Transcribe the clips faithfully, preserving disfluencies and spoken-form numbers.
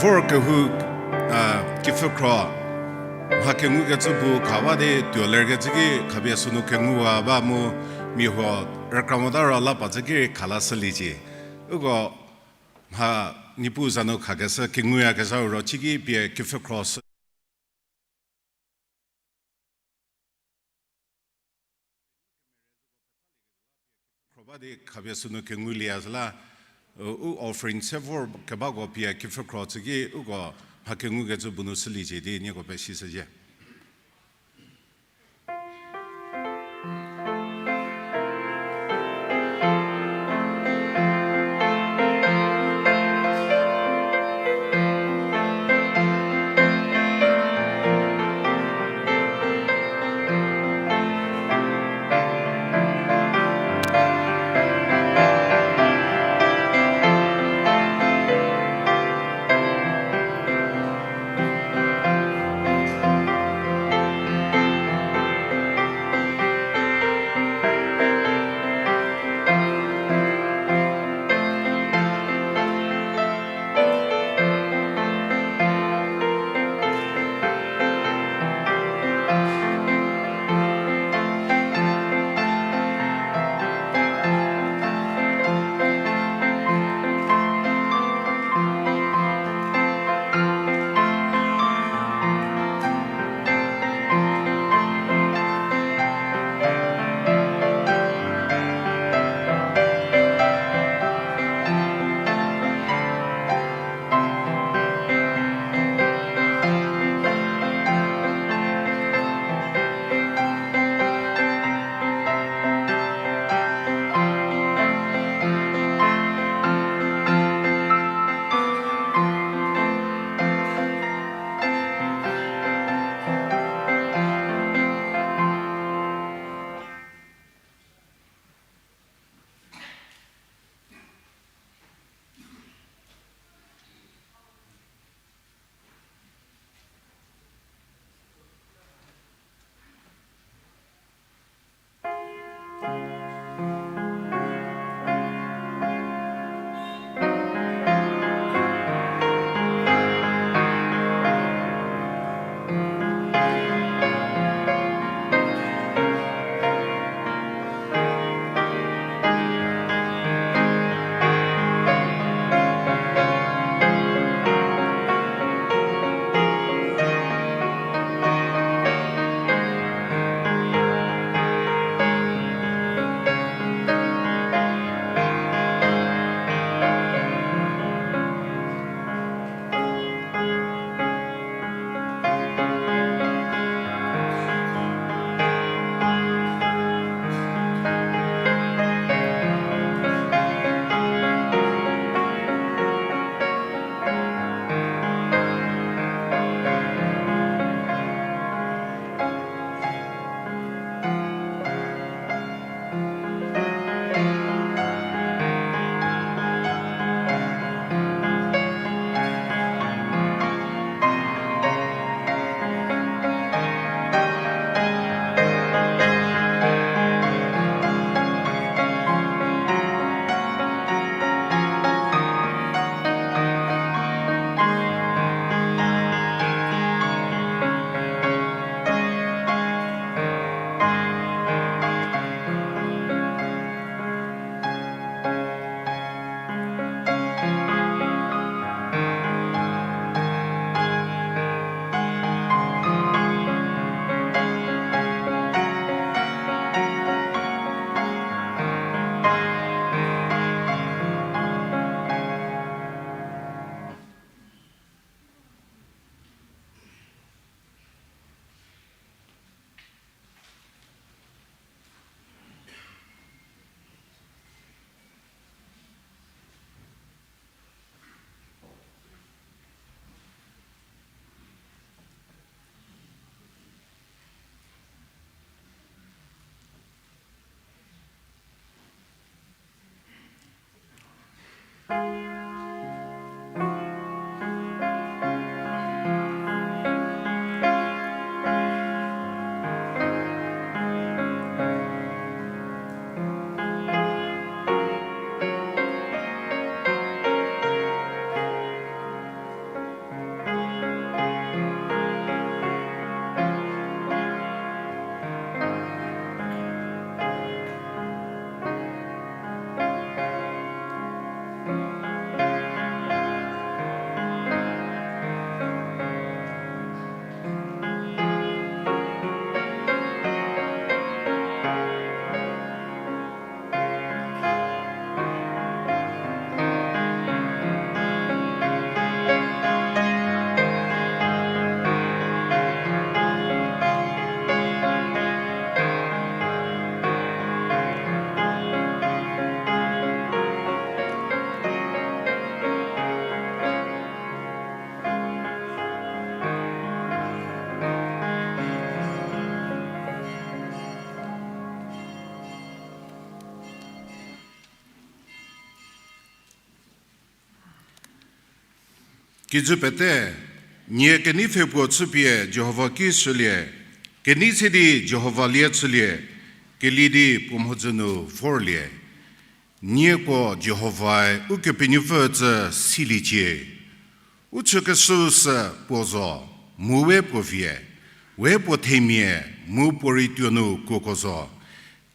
Vor kehou, a, kepfhükhro mha kengukecü bu kha ba di tuo lerkecü ki khapie sünu kenguwa ba mu mia huo rükra mota ro la pa zü ki rei kha la shüliecie. Uko mha Niepuu za nu khakeshü kenguyakezha ro chiki pie kepfhükhro sü khro ba di khapie sünu kengulie a süla, u offering se vor kebako pie kepfhükhro tsü ki uko mha kengukecü bu nu shüliecie di nieko pesishüzhie. Kijü pete, nie kenei pfhe puo chüpie Jihova ki shülie, kenei se di Jihova lie chülie, keli di puo mhodzü nu vorlie. Nieko Jihovae Ukepenuopfü tsü siliecie. U chükeshüu sü puo zo, mu we puo vie, we puo themia, mu puo rei tuo nu kuoko zo.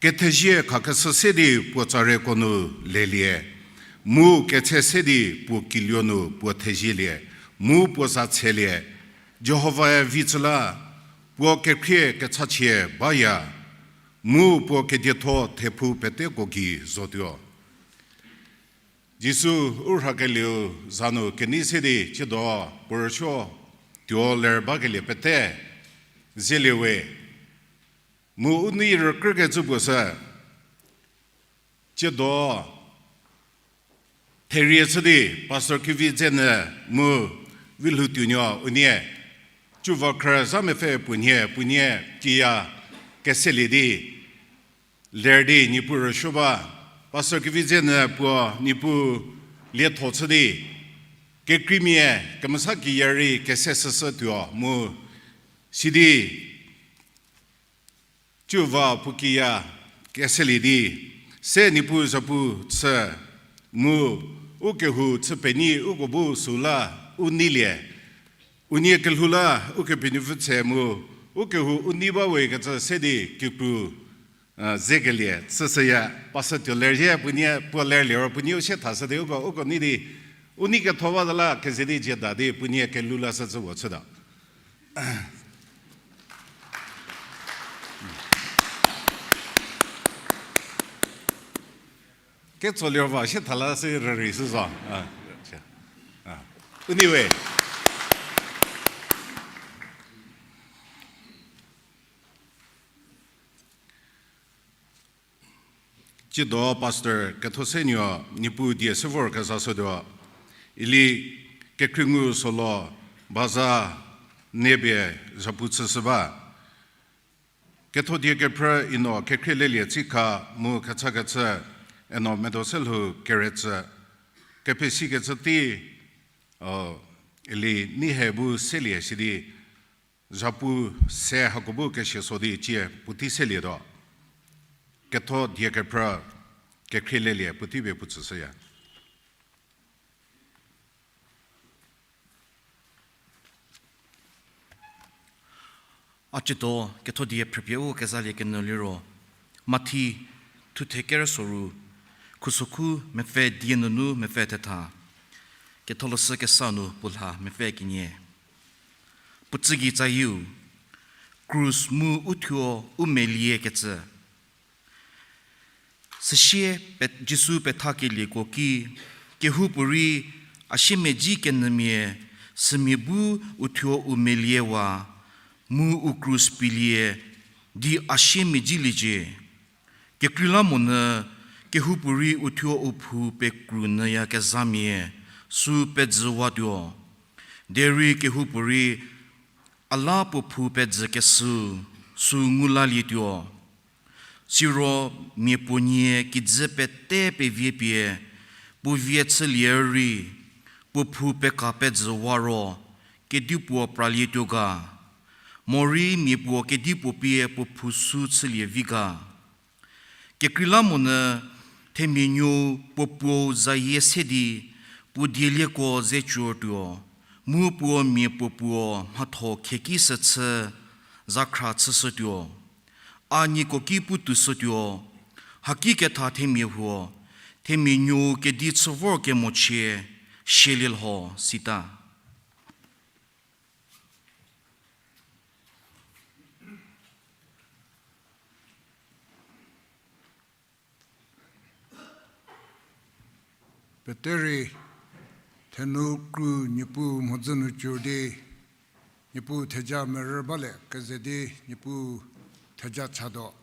Kethezie khakeshü se di puo tsareko nu lelie, mu ketse se di puo kiluo nu puo thezielie, mu puo za tshelie. Jihovae vi tsü la, puo kekhrie kechachie baya, mu puo kedietho thephu peteko gei zotuo. Jisu u rhakelieu za nu kenei se di tsiedo puo rüsuo tuo ler bakelie pete zelie we. Mu u nei rükrükecü puo sü, tsiedo therie chü di Pastor Kevidzenyü mu Vilhoutuonuo unie, Cüva khrü za mepfü puo nhie, puo nie kiya keselie di ler di Niepuu rüsuo ba. Pastor Kevidzenyü puo Niepuu lietho chü di kekreimia kemesa kiya rei kese süsü tuo mu sidi Cüva puo kiya keselie di se Niepuu zapu chü mu u kehou chü penyi uko bu süla u neilie. Unie kelhou la Ukepenuopfü tse mu u kehou u nei ba we kecü se di kikru zekelie chüshüya. Pastor tuo lerzhie puo nie puo lerlie ro puo nie u sie thashü di uko uko nei di u nei ketho ba zo la keze di dzie da di puo nie kelhou la sü tsü wo chütuo. Ketsolie va sie thala se rürei sü zo. U nei we. Tsiedo Pastor Kethosenuo Niepuu die se vor kezashütuo. Ili kekhriengu solo baza nepie zhapu chüshü ba. Ketho die kephrü ino kekhrie lelie tsikha mu kechakechü eno medo se lhou keretsü. Kephesikecü tei, ili nei he bu selie sidi zhapu se hako bu kesie so di cie puotei selietuo. Ketho die kephrü kekhrie lelie puotei pie puo tsüshüya. A tsiedo ketho die phrüpie u kezalie kenyü liro, Mathi thuthe kerü soru, khusokhu mepfü die nunu mepfü thetha, Ketholeshü Kesa nu puo lha mepfü kenie. Puo tsügei tsayieu, krus mu uthuo u meliekecü. Süsie Jisu pethakelieko ki, kehoupuorei a siemedzi kenyümia, sümia bu uthuo u meliewa, mu u krus pielie di a siemedziliecie. Kekreilamonyü kehoupuorei uthuo u phou pekru nyüyakezhamia sü pejüwatuo. Derei kehoupuorei a la puo phou pejükeshüu sü ngulalietuo. Siro mia puo nie kijü pete pevie pie, puo vie chülie rei, puo phou peka pejüwa ro, kedipuo pralietuo ga? Morei mia puo kedipuo pie puo phou sü chülie vi ga? Kekreilamonyü themia nuou puo puou zayie se di, puo dielieko ze tsuotuo, mu puo mia puo puo mhatho khieki sü chü, zakhra chüshütuo. A nieko ki pu toushütuo, haki ketha themia huo, themia nuou kedi chü vor kemochie, sielie lho, sita. Peterei, thenu kru Niepuu mhodzü nu cur di, Niepuu theja merü bale keze di Niepuu theja chatuo.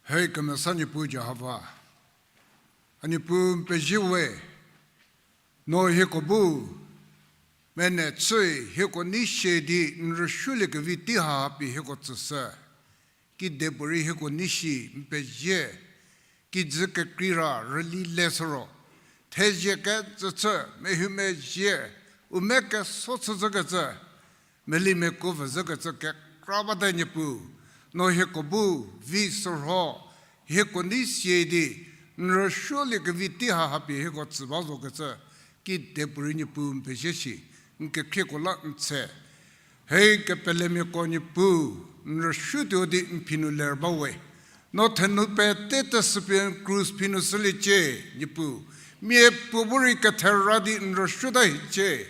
Hei kemesa Niepuu Jihova, a Niepuu n pezie we, no hieko bu mene chü hieko nei sie di n rüsuoliekevi tei ha pie hieko tsüshü. Kidepuorei hieko nei si n pezie, kijü kekreira rüli le sü ro, thezie kecü chü, mehumezhie, u me keso chüzhükecü, meliemia kuo vüzhükecü kekra bate Niepuu, no hieko bu vi sürho, hieko nei sie di, n rüsuoliekevi tei haha pie hieko tsü ba zokecü, kidepuorei Niepuu n pezie shi, n kekhrieko la n tshe. Hei kepelemiako Niepuu, n rüsuotuo di n phi nu ler ba we. No thenou pete teshüpie n krus phi nu shüliecie, Niepuu. Miapuo bu rei kethera di n rüsuota hiecie.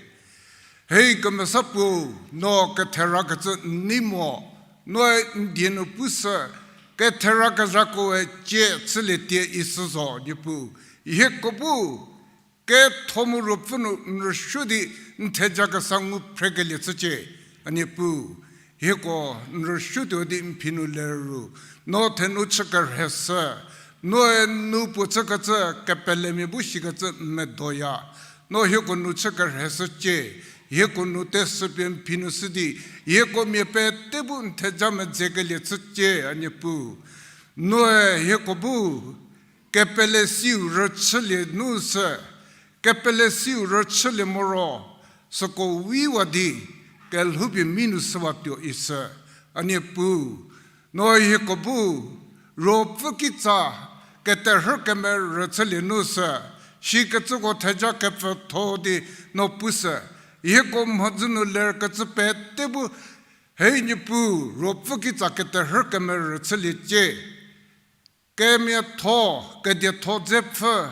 Hei kemesa puo, no ketherakecü n nei mo, noe n die nu pushü, ketherakezhakoe cie chülietie isü zo, Niepuu. Hieko bu ketho mu ruopfü nu n rüsuo di n theja kesa ngu phrekelie chücie, a Niepuu. Hieko n rüsuotuo di n phi nu ler ru, no thenou chü kerheshü, noe n nu puo chükecü kepelemia bu shikecü n medoya. No hieko nu chü kerheshücie, hieko nu teshüpie n phi nu shü di, hieko mia pete bu n theja medzekelie chücie, a Niepuu. Noe hieko bu kepele siu rüchülie nu sü, kepele siu rüchülie moro, süko wiwa di, kelhoupie mi nu shüwatuo isü, a Niepuu. No hieko bu, ruopfü kitsa, keterhü kemerü chülie nu sü, shikecüko theja kepfütho di no pushü, hieko mhodzü nu lerkecü pete bu, hei Niepuu, ruopfü kitsa keterhü kemerü chüliecie. Kemiatho, kedietho dze pfü,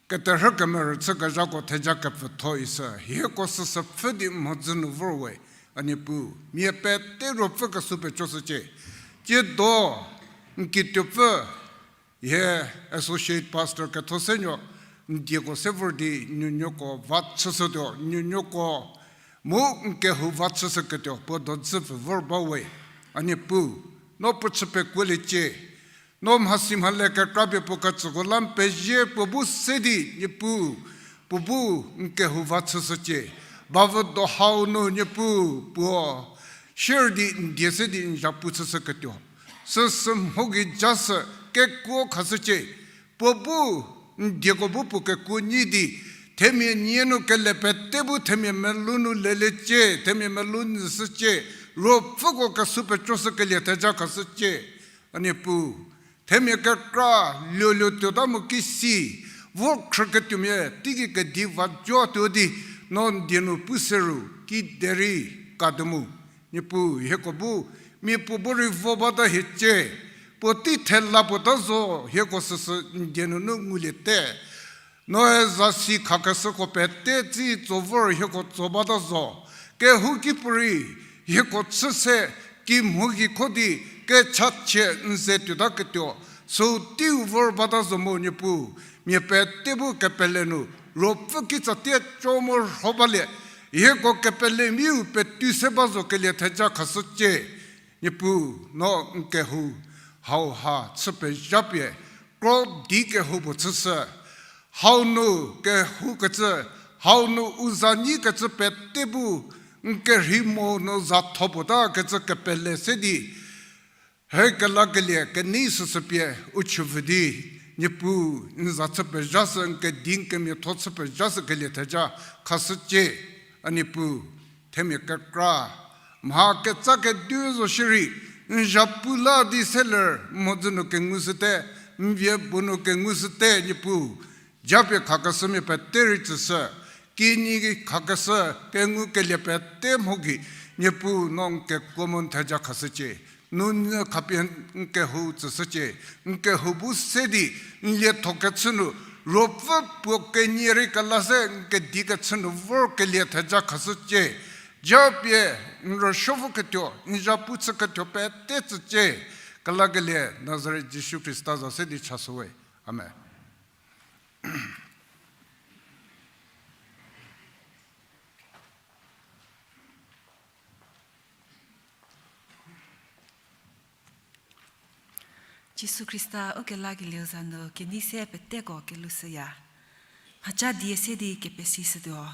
keterhü kemerü chükezhako theja kepfütho isü, hieko süsü pfhü di mhodzü nu vor we, a Niepuu, mia pete ruopfü kesu pecoshücie. Tsiedo, n kituopfü, hie associate pastor kethosenuo, n dieko se vor di nuonuoko va chüshütuo, nuonuoko mu n kehou va chüshüketuo puo dodzü pfü vor ba we, a Niepuu, no puo chü pekuoliecie. No mhasi mhale kekrapie puo ketsüko la n pezie, puo bu se di Niepuu, puo bu n kehou va chüshücie. Bavü do hau nu Niepuu puo share di n die se di n zhapu chüshüketuo, süsü mho gei ja sü kekuo khashücie. Puo bu n dieko bu puo kekuo nyi di, themia nie nu kele pete bu themia melou nu leliecie, themia melou nyüshücie, ruopfüko kesu pecoshükelie theja khashücie, a Niepuu. Themia kekra luoluo tuota mu kisi, vo khrüketuomia teigei kedi va jotuo di, no n die nu pu se ru kiderei kadu mu. Niepuu, hieko bu, mia puo bu rei vo bata hiecie, puotei thela puo ta zo, hieko süsü n die nunu nguliete. Noe zasi khakeshüko pete tsi tso vor hieko tso bata zo. Kehouki puorei, hieko chü se, kimhou gei kho di, kechachie n ze tuotaketuo, süu teiu vor bata zo mu Niepuu, mia pete bu kepele nu, ruopfü kitsa tie co mu rho balie, hieko kepelemiau petu se ba zokelie theja khashücie. Niepuu, no n kehou, hauha chü pezhapie, kro di kehou puo chüshü. Hau nu kehoukecü, hau nu u za nyikecü pete bu, n kerhei mo nu za tho puo ta kecü kepele se di, hei kelakelie kenei süsü pie u chüvü di, Niepuu, n za chü pezhashü, n kedi n kemiatho chü pezhashükelie theja khashücie, a Niepuu. Themia kekra, mha ketsa kediu zo shierei, n zhapu la di seler mhodzü nu kengushüte, n vie bu nu kengushüte Niepuu, japie khakeshümia pete rei tsüshü, kinyi khakeshü kengukelie pete mho gei, Niepuu no n kekuo mu n theja khashücie. Nunyü khapie n kehou tsüshücie, n kehou bu se di, n lietho kechü nu, ruopfü puo kenie rei kela se n kedi kechü nu vorkelie theja khashücie, japie n rüsuopfü ketuo, n zhapu chü ketuo pete tsücie, kelakelie Nazaret Jisu Khrista za se di chashüwe. Amen. Jisu Khrista ukelakelieu za nu kenei se peteko kelushüya. Mhaca die se di kepesishütuo.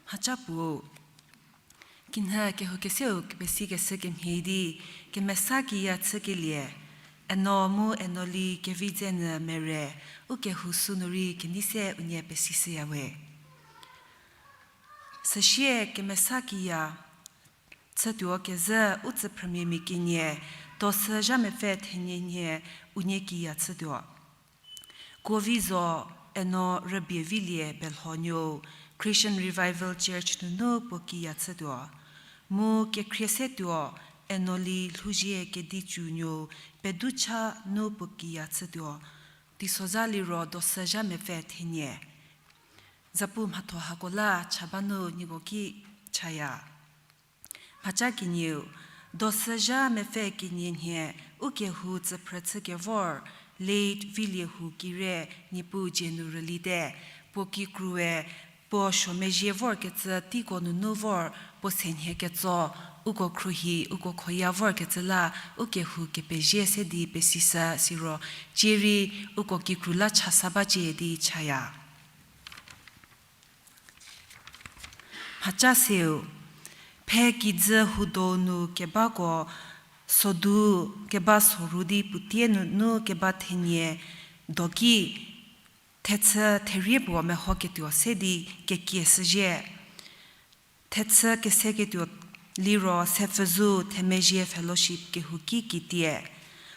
Mhaca puo, kinhü kehou keseu kepesikeshü kemhie di, kemesa kiya chükelie, Eno mu Enoli Kevidzenyü Mere, u kehou sünu rei kenei se unie pesishüyawe. Süsie kemesa kiya chütuo kezhü u tsüphrümia mia kenie, Dosü Zha Mepfü thenie nhie unie kiya chütuo. Kuo vi zo Eno Rübievilie Belhonuou, Christian Revival Church nunu puo kiya chütuo. Mu kekhrie se tuo Enoli Lhouzie Kedicunuou, Peducha nu puo kiya chütuo. Teisozha liro Dosü Zha Mepfü thenie. Zapu mhatho hako la cha ba nu nieko ki chaya. Mhaca kenieu, Dosü Zha Mepfü kenie nhie u kehou tsüphrü chükevor, late Viliehu Kire, Niepuu dzie nu rülite, puo kikrue, puo suomezhie vorkecü teiko nunu vor, puo senhie ketso, uko khruohi, uko khoya vorkecü la, u kehou kepezie se di pesishü siro, cierei uko kikru la chasa bacie di chaya. Mhaca seu, phe kijü hudo nu kebako sodu keba soru di puotie nunu keba thenie doki thechü therie puo mehoketuo se di kekie shüzhie. Thechü keseketuo liro Sepfüzou Themezhie Fellowship kehouki kitie.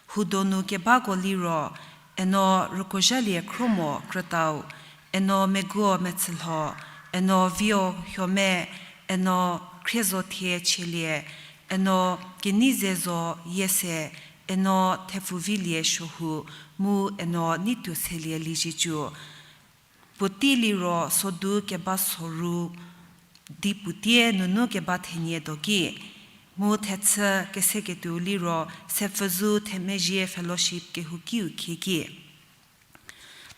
Hudo nu kebako liro, Eno Rükuozhalie Khromo Krütau, Eno Meguo Metsülho, Eno Vio Huome, Eno Khriezothie Chielie, Eno Keneizezo Yiese, Eno Thepfuvilie Suohu, mu Eno Neituoselie Liezietsu. Puotei liro sodu keba soru di puotie nunu keba thenie doki, mu thechü keseketuo liro Sepfüzou Themezhie Fellowship kehoukiu khieki.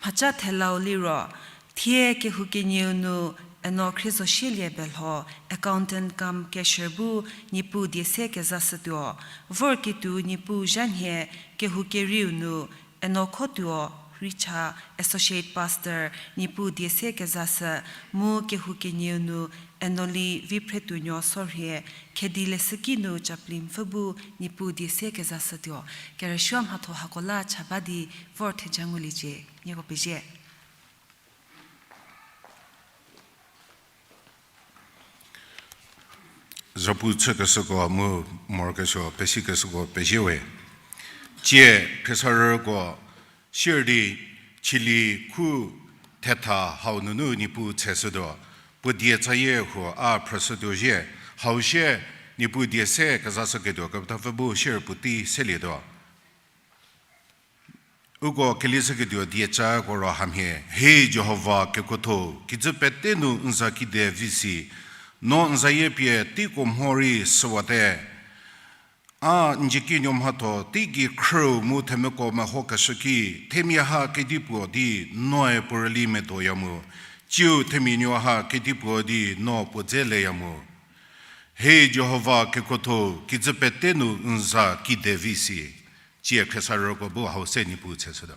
Mhaca thelau liro, thie kehou kenieu nu Eno Khriezosielie Belho, accountant cum cashier bu Niepuu die se kezashütuo, vorketuo Niepuu zha nhie kehou kerieu nu Eno Khotuo Richa, associate pastor, Niepuu die se kezashü, mu kehou kenieu nu Enoli Viphretuonuo Sorhie, Khedi leshüki nu chaplain pfü bu Niepuu die se kezashütuo. Kerüsuo mhatho hako la cha ba di vor theja nguliecie, nieko pezie. Zapu chükeshüko mu morokesuo pesikeshüko pezie we. Tsie khriesarüko sier di chili khu thetha hau nunu Niepuu tseshütuo, puo die tsayie huo a phrüshütuo zhie, hau sie Niepuu die se kezashüketuo kepethapfü bu sier puotei selietuo. Uko kelieshüketuo dieca ko ro hamhie, He Jihova kekuotho, kijü pete nu n za kide vi si, no n zayie pie teiko mho rei süwate. A n zieki nuo mhatho teigei khrüu mu themvüko mehokeshü ki, themia ha kedipuo di noe puo rüli medoya mu, tsiu themia nuo ha kedipuo di no puo dze leya mu. He Jihova kekuotho, kijü pete nu n za kide vi si. Tsie khriesarüko bu hau se Niepuu tseshütuo.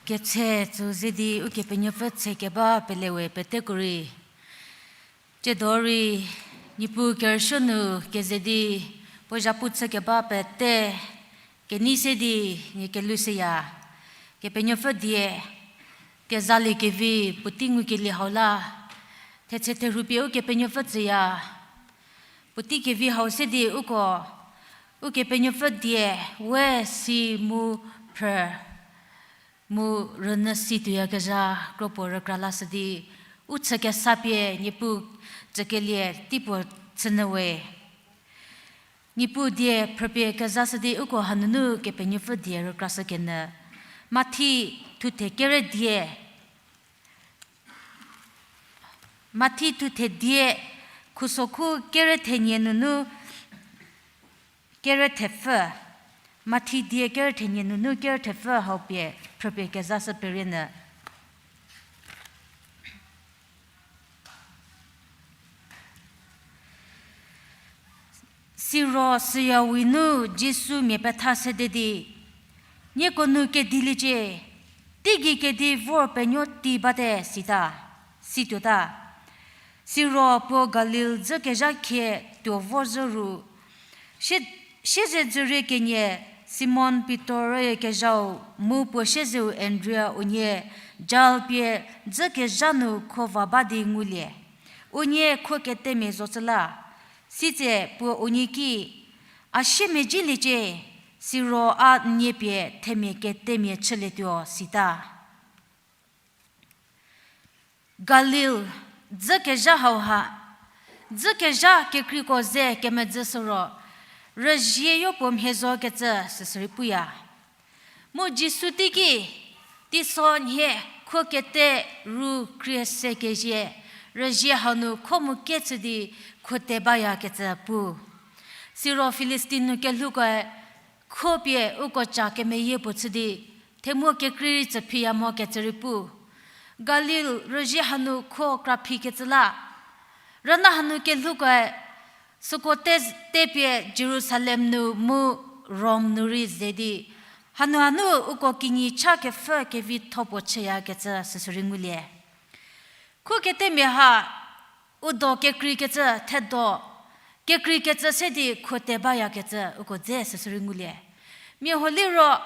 Ketshe tsü ze di Ukepenuopfü tshe keba pelewe peteko rei. Tsiedo rei, Niepuu kerüsuo nu keze di, puo zhapu chü keba pete, kenei se di, nie kelushüya. Kepenuopfü die, kezaliekevi, puotei ngukelie hau la, thetse therhu pie Ukepenuopfü tsüya. Puotei kevi hau se di uko, Ukepenuopfü die, we si mu phrü, mu rünyü si tuoyakezha kropuo rükra lashü di, u chü kesa pie Niepuu tsükelie teipuo chünyü we. Niepuu die phrüpie kezashü di uko hanunu Kepenuopfü die rükrashü kenyü. Mathi thuthe kere die. Mathi thuthe die, khusokhu kere thenie nunu kere thepfü. Mathi die kere thenie nunu kere thepfü hau pie phrüpie kezashü perienyü. Siro süyawi nu Jisu mia petha sede di, nieko nu kediliecie, teigei kedi vor penuo tei bate sita, situota. Siro puo Galil dzükezha khie tuo vorzhü ru, sie-, siezedzürie kenie Simon Pitor rüyakezhau mu puo siezeu Andria unie jal pie dzükezha nu kho va ba di ngulie. Unie kho ketemia zocü la, sitse puo unie ki, a siemedziliecie, siro a nie pie themia ketemia chülietuo sita. Galil dzükezha hauha, dzükezha kekreiko ze kemedzü süro, rüzie yopuo mhie zokecü süsürei puya. Mu Jisu teiki, teiso nhie kho kete ru krie se kezhie, rüzie hau nu kho mu kechü di khote bayakecü pu. Siro Filistin nu kelhoukoe, kho pie uko ca kemeyie puo chü di, themuo kekrei tsü phiya mokecü rei pu. Galil rüzie hanu kho kra phikecü la, rüna hanu kelhoukoe, süko te, te pie Jerusalem nu mu Rom nu rei ze di, hanu hanu uko kinyi cha kepfü kevitho puo chüyakecü süsürei ngulie. Kho ketemia ha, u do kekreikecü, thedo kekreikecü se di khote bayakecü uko dze süsürei ngulie. Mia huo liro,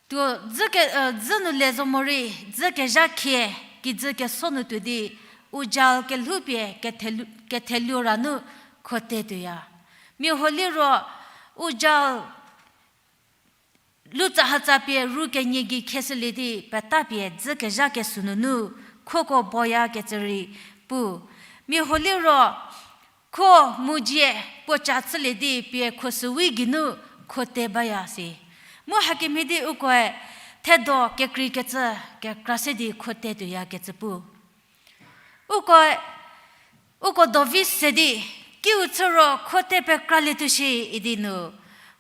tuo dzü ke, dzü nu le zo morei, dzükezha khie, kijü keso nu tuo di, u jal kelhou pie kethelu-, kethelu ra nu khote tuoya. Mia huo liro, u jal lu tsahatsa pie ru kenie gei kheshülie di peta pie dzükezha kesü nunu khoko boyakecü rei pu. Mia huo liro kho mu dzie puo ca chülie di pie khosüwi geinu khote baya si. Mu hakemhie di ukoe thedo kekreikecü kekra se di khote tuoyakecü pu. Ukoe, uko dovi se di, kiu chü ro khote pekralietuo shi idi nu,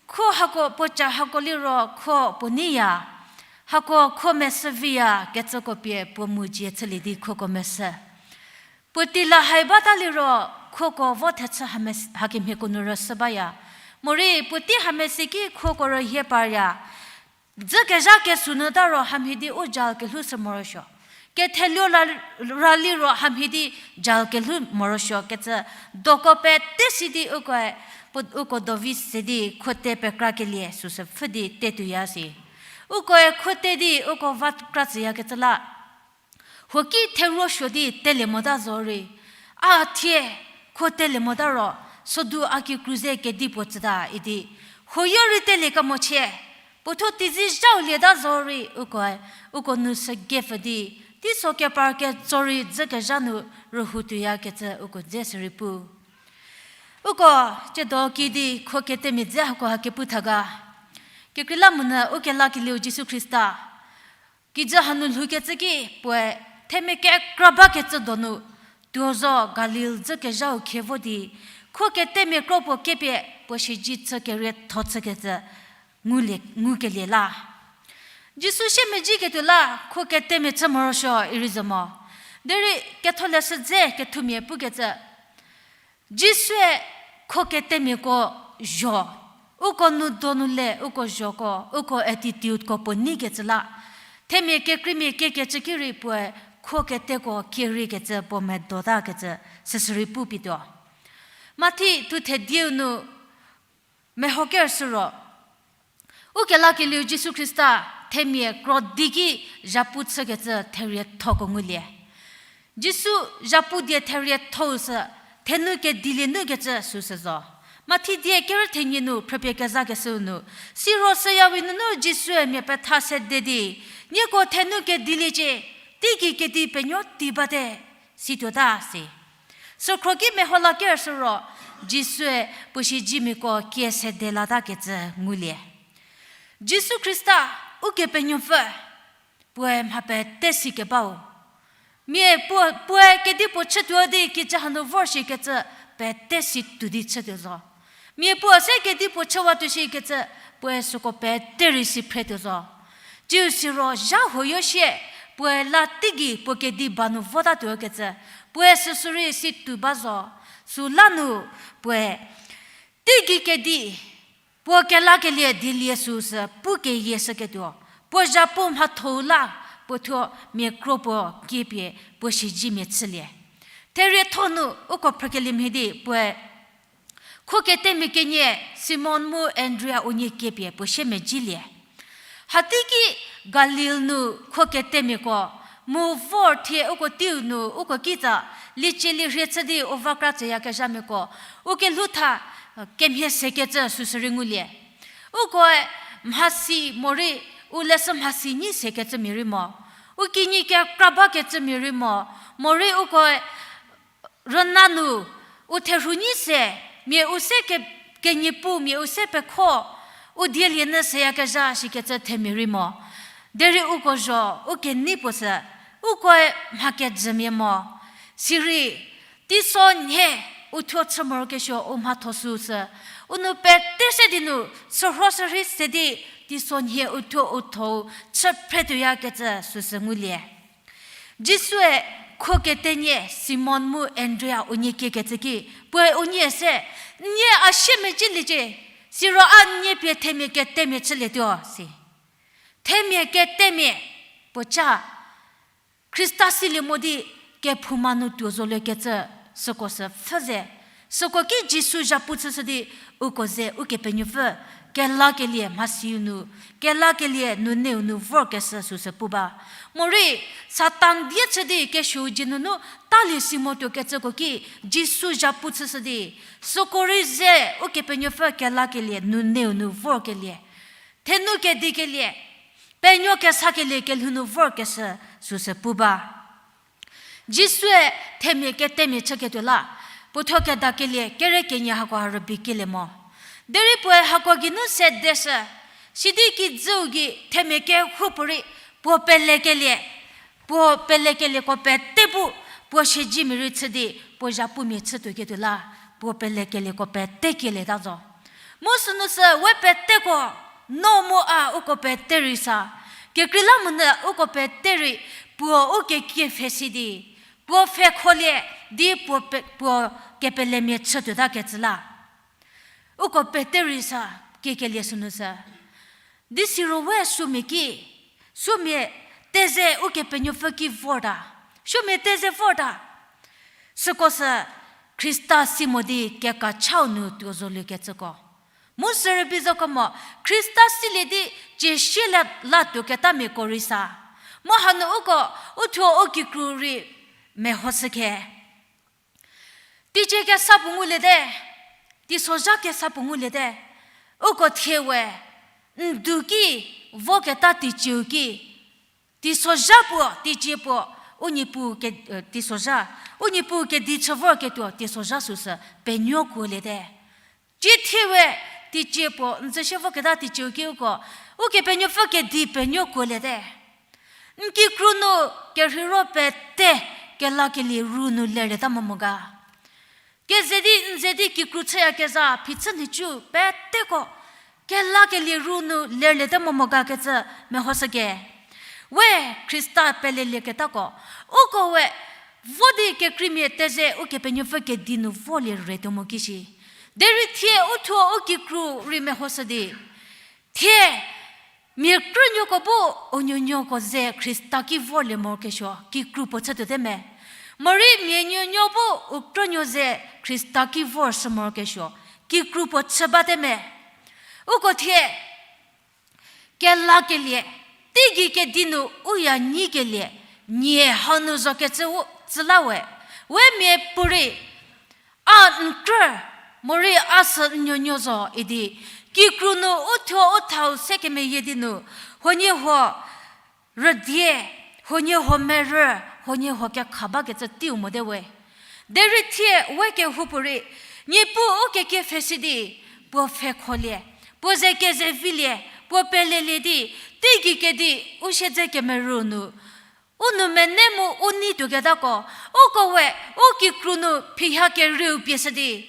kho hako puo ca hako liro kho puo neiya, hako kho mesü viyakecüko pie puo mu dzie chülie di khoko mesü. Puotei la hai bata liro khoko vo thechü hame-, hakemhieko nu rüsü baya. Morei puotei hamesi ki khoko rühie parya. Dzükezha kesü nu ta ro hamhie di u jal kelhou sü morosuo. Ketheluo la, ra liro hamhie di jal kelhou morosuokecü doko pete si di ukoe, pu-, uko dovi se di khote pekrakelie süsü pfhü di te tuoya si. Ukoe khote di uko va kra tsüyakecü la, huoki theruosuo di telie mota zorei, a thie kho telie mota ro, sodu a kikru ze kedipuo tsüta idi, huoyo rei telie kemochie, puothuo teizie zhau lieta zorei ukoe, uko nu sü gepfü di, teiso kepar ketso rei dzükezha nu rühou tuoyakecü uko dze sürei pu. Uko, tsiedo kidi kho ketemia dze hako ha kepu tha ga. Kekreilamonyü ukelakelieu Jisu Khrista kijü hanu lhoukecü ki puoe themia kekra bakecü donu, tuo zo Galil dzükezhau khie vo di, kho ketemia kro puo kepie puo shiji chü kerietho chükecü ngulie, ngukelie la. Jisu siemedziketuo la kho ketemia chü morosuo irei zo mo. Derei Ketholeshü dze kethumia pukecü, Jisue kho ketemiako zho, uko nu donu le uko zhoko, uko attitudeko puo neikecü la. Themia kekreimia kiekecü ki rei puoe kho keteko kierei kecü puo medo takecü süsü rei pupie tuo. Mathi thu thedieu nu mehoker sü ro, ukelakelieu Jisu Khrista themia kro di ki zhapu chükecü theriethoko ngulie. Jisu zhapu die theriethou sü thenu kedilie nu kecü süsü zo. Mathi die kerü thenie nu phrüpie kezakeshüu nu, siro süyawi nunu Jisue mia petha sede di, nieko thenu kediliecie, teigei kedi penuo ti bate, situota si. Sükhro ki meho laker sü ro, Jisue puo siedzemiako kie sede latakecü ngulie. Jisu Khrista, Ukepenuopfü, puoe mha pete sikebau. Mia puo, puoe kedipuo chütuo di kijü hanu vor shikecü pete situo di chütuo zo. Mia puo se kedipuo chüwatuo shikecü puoe süko pete rei si phretuo zo. Tsiu siro zha huoyo shie, puoe la teigei puo kedi ba nu votatuo kecü, puoe süsü rei situo ba zo, süla nu puoe teigei kedi, puo kelakelie dielie süsü pu keyieshüketuo, puo zhapu mhathou la, puo thuo mia kro puo kiepie puo siedzemia chülie. Therietho nu uko phrükelie mhie di puoe kho ketemia kenie Simon mu Andria unie kiepie puo siemedzilie. Hateiki Galil nu kho ketemiako mu vor thie uko teiu nu uko kitsa liecie lirhie chü di u vakra tsüyakezhamiako u kelhoutha kemhie sekecü süsü rei ngulie. Ukoe mhasi morei u leshü mhasi nyi sekecümia rei mo, u kinyi kekra bakecümia rei mo, morei ukoe rüna nu u therhu nyi se, mia u se ke-, kenyipu, mia u se pekho, u dielie nyü seyakezha shikecü themia rei mo. Derei uko zho u kenei puo sü, ukoe mha kejümia mo. Sirei, teisonhie u thuo chü morokesuo u mhatho süsü, u nou pete se di nu, sürho sürhei se di, teisonhie u thuo u thou chü phretuoyakecü süsü ngulie. Jisue kho ketenie Simon mu Andria unie kiekecü ki, puoe unie se, nie a siemedziliecie, siro a nie pie themia ketemia chülietuo si. Themia ketemia, puoca, Khrista silie mo di kephouma nu tuo zoliekecü, süko sü pfhü ze. Süko ki Jisu zhapu chüshü di, uko ze Ukepenuopfü kelakelie mhasiu nu, kelakelie nuneu nu vorkeshü süsü pu ba. Morei, Satan die chü di kesuou dzie nunu talie si motuokecüko ki Jisu zhapu chüshü di, süko rei ze Ukepenuopfü kelakelie nuneu nu vorkelie, thenu kedikelie, penuo kesakelie kelhou nu vorkeshü süsü pu ba. Jisue themia ketemia chüketuo la, puo thuo kedakelie kere kenie hako ha rübei kielie mo. Derei puoe hako geinu sedeshü, sidi kijüu gei themia kehoupuorei puo pelekelie, puo pelekelieko pete bu, puo siedzemia rei chü di, puo zhapumia chütuoketuo la, puo pelekelieko pete kielieta zo. Mu sünu sü we peteko, no mu a uko pete rei sa, kekreilamonyü uko pete rei, puo u kekie pfhe si di, puo pfhekholie di puo pe-, puo kepelemia chütuotakecü la. Uko pete rei sa, kiekelie sünu sü. Di siro we suomia ki, suomia teze Ukepenuopfü ki vorta, suomia teze vorta. Süko sü Khrista si mo di kekachau nu tuo zoliekecüko. Mu sü rübei zoko mo, Khrista silie di cie sie la, la tuoketamiako rei sa. Mu hanu uko, u thuo u kikru rei mehoshükhe. Teicie kesa puo nguliete, teisozha kesa puo nguliete, uko thie we, ndu ki, voketa teicieu ki, teisozha puo, teicie puo, u niepuu ke, eh, teisozha, u niepuu kedi chü vorketuo teisozha süsü penuo kuoliete. Cie thie we, teicie puo, n zü sie voketa teicieu ki uko, Ukepenuopfü kedi penuo kuoliete. N kikru nu kerheiro pete kelakelie ru nu lerlieta mo mo ga. Keze di n ze di kikru chüyakezha phichü nhicu peteko kelakelie ru nu lerlieta mo mo gakecü mehoshüke. We Khrista pelelieketako, uko we vo di kekreimia teze Ukepenuopfü kedi nu volie retuo mo ki shi. Derei thie u thuo u kikru rei mehoshü di, thie Mia krünuoko bu u nuonuoko ze Khrista ki vorlie morokesuo, kikru puo chütuote me. Morei mia nuonuo bu u krünuo ze Khrista ki vorshü morokesuo, kikru puo chü bate me. Uko thie, kelakelie, teigei kedi nu u ya nyikelie, nie hanu zokecü u, tsü la we, we miapuorei, a n krü, morei a sü n nuonuo zo idi, kikru nu u thuo u thau se kemeyie di nu, huoniehuo rüdie, huoniehuo merü, huoniehuo kekha bakecü teiu mote we. Derei thie we kehoupuorei, Niepuu u kekie pfhesi di, puo pfhekholie, puo ze kezevilie, puo pelelie di, teigei kedi u siedze kemerü nu, u nou mene mu u nei tuoketako, uko we, u kikru nu phiha kerieu pieshü di,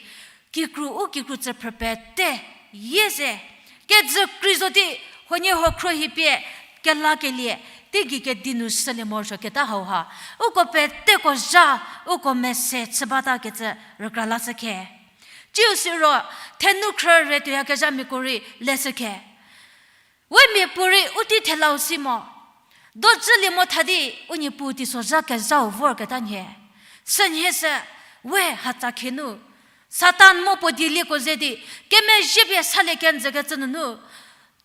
kikru u kikru tsüphrü pete, yie ze, kejü krei zo di, huoniehuo khruohi pie, kelakelie, teigei kedi nu shülie morosuoketa hauha, uko peteko zha, uko mese chü batakecü rükra lashü khe. Tsiu siro, thenu khrü re tuoyakezhamiako rei leshü khe. We miapuorei u tei thelau si mo. Dojülie mo tha di, u Niepuu teisozha kezhau vorketa nhie. Sünhie sü, we hatsa khie nu, Satan mu puo dielieko ze di, kemezhie pie salie kenjükecü nunu,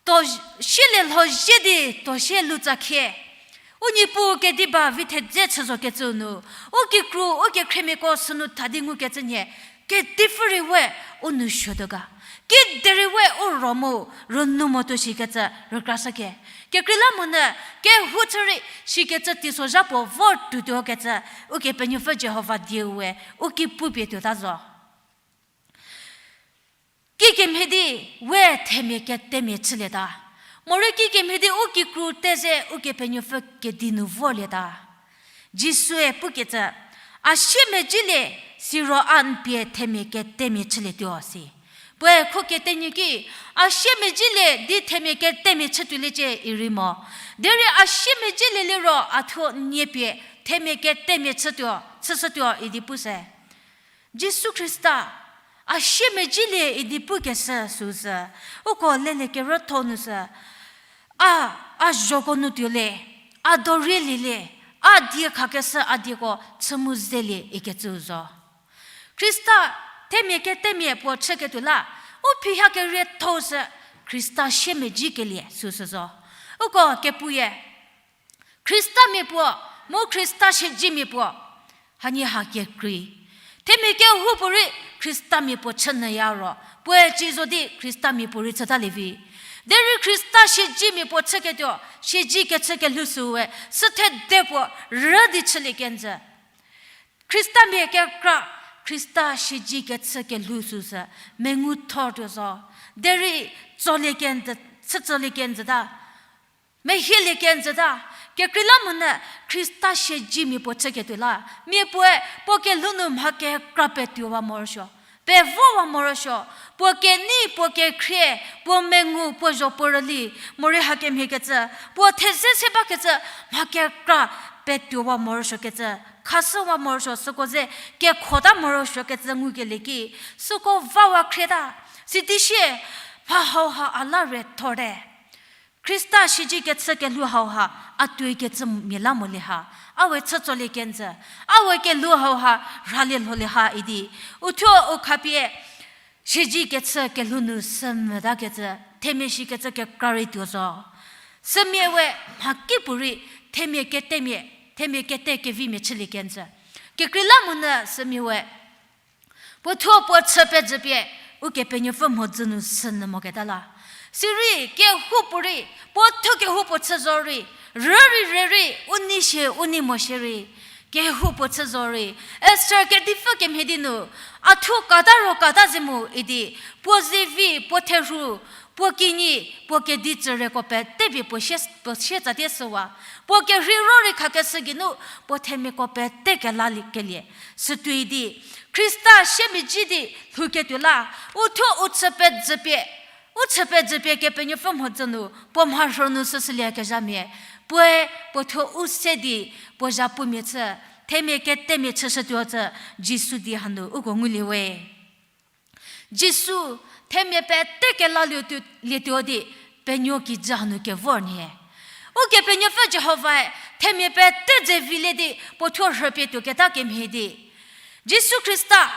to silie lhozhie di to sie lutsa khie. U Niepuu kediba vi thedze chü zokecü nu, u kikru, u kekhriemiako sünu tha di ngukecü nhie, kedipfü rei we u nou suotuo ga. Kiderei we u ro mu, rünou motuo shikecü rükrashü khe. Kekreilamonyü, kehou chü rei shikecü teisozha puo vor tuotuokecü, Ukepenuopfü Jihova dieu we, u ki pupie tuota zo. Kikemhie di we themia ketemia chülieta. Morei kikemhie di u kikru te ze Ukepenuopfü kedi nu vorlieta. Jisue pukecü, a siemedzilie, siro a n pie themia ketemia chülietuo si. Puoe kho ketenyü ki, a siemedzilie di themia ketemia chütuoliecie irei mo. Derei a siemedzilie liro a thuo nie pie themia ketemia chütuo, chüshütuo idi pu se. Jisu Khrista, a siemedzilie idi pukeshü süu sü, uko lele kerütho nu sü, a, a zhoko nu tuolie, a dorielie, a die khakeshü a dieko chü mu zelie ikecüu zo. Khrista themia ketemia puo chüketuo la, u phiha kerietho sü Khrista siemedzikelie süu sü zo. Uko kepuie, Khristamia puo, mu Khrista siedzimia puo, hanie ha kekrei. Themia kehoupuorei Khristamia puo chü nyüya ro, puoe ci zo di Khristamia puorei chütalie vi. Derei Khrista siedzimia puo chüketuo, siedzi kechü kelhou süue, sü thede puo rü di chülie kenjü. Khristamia kekra, Khrista siedzi kechü kelhou süu sü, mengu thortuo zo. Derei tsolie kenjü, chü tsolie kenjüta. Mehielie kenjüta, kekreilamonyü Khrista siedzimia puo chüketuo la, mia puoe puo kelhou nu mha kekra petuowa morosuo, pevowa morosuo, puo kenei, puo kekhrie, puo mengu, puo zho puo rüli, morei hakemhie kecü, puo theze se bakecü, mha kekra petuowa morosuokecü, khashüwa morosuo süko ze kekhota morosuokecü ngukelie ki, süko vawa khrieta, sidi sie, mha hauha a la re thorte. Khrista siedzi kechü kelhou hauha, a tuoi kecü mia la molie ha, a we chü tsolie kenjü, a we kelhou hauha rhalie lholie ha idi, uthuo u khapie, siedzi kechü kelhou nu sümütakecü, themia shikecü kekra rei tuo zo. Sümia we mhakipuorei, themia ketemia, themia kete kevimia chülie kenjü. Kekreilamonyü sümia we, puo thuo puo chü pezhü pie, Ukepenuopfü mhodzü nu sünyü moketa la. Sirei, kehoupuorei, puo thuo kehoupuo chü zorei, rürei rürei, u nei shie, u nei mo shierei, kehoupuo chü zorei, Esther kedipfü kemhie di nu, a thuo kata ro kata ze mu idi, puo zevi, puo therhu, puo kinyi, puo kedi tsüreko pete pie puo sie, puo sie tsatie shüwa, puo kerhei ro rei khakeshü geinu, puo themiako pete kelalie kelie. Sütuoi di, Khrista siemedzi di lhouketuo la, u thuo u chü pezhü pie, u chü pezhü pie Kepenuopfü mhodzü nu, puo mharhü nu süsülie kezhamia, puoe, puo thuo u se di, puo zhapumia chü, themia ketemia chüshütuo cü, Jisu di hanu uko ngulie we. Jisu, themia pete kelalie tuo, lietuo di, penuo kijü hanu kevor nhie. Ukepenuopfü Jihovae themia pete dze vilie di puo thuo rhüpie tuoketa kemhie di, Jisu Khrista